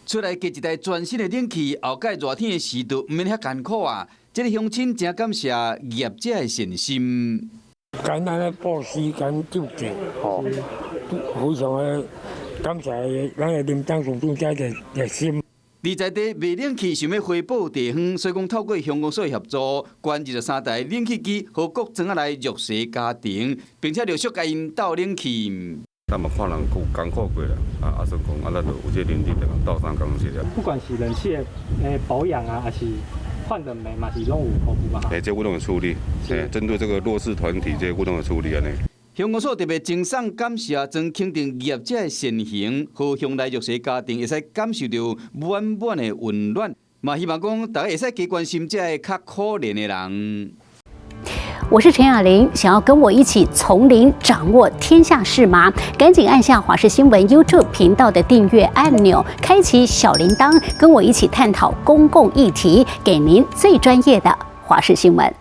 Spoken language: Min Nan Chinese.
厝內加一台全新的冷氣，後蓋熱天的時就毋免遐艱苦啊！這个鄉親誠感謝業者的善心。簡單的布施跟救濟，吼，非常的感謝咱的林董事長這個熱心。佇在地賣冷氣想欲回報地方，所以講透過鄉公所的協助，捐23台冷氣機，予各庄仔內弱勢家庭，並且陸續共𪜶鬥冷氣。咱嘛看人有艱苦過啦，啊啊，算講啊，咱就有這個能力，就共鬥相共一下。不管是冷氣的保養啊，還是換冷媒嘛，是攏有服務嘛。欸，這我攏會處理，欸，針對這個弱勢團體，這個我攏會處理按呢。鄉公所特別贈送感謝，將肯定業者的善行，予鄉內弱勢家庭會使感受著滿滿的溫暖，嘛希望講大家會使加關心這个較可憐的人。我是陳雅玲，想要跟我一起從零掌握天下事嗎？趕緊按下華視新聞 YouTube 頻道的訂閱按鈕，開啟小鈴鐺，跟我一起探討公共議題，給您最專業的華視新聞。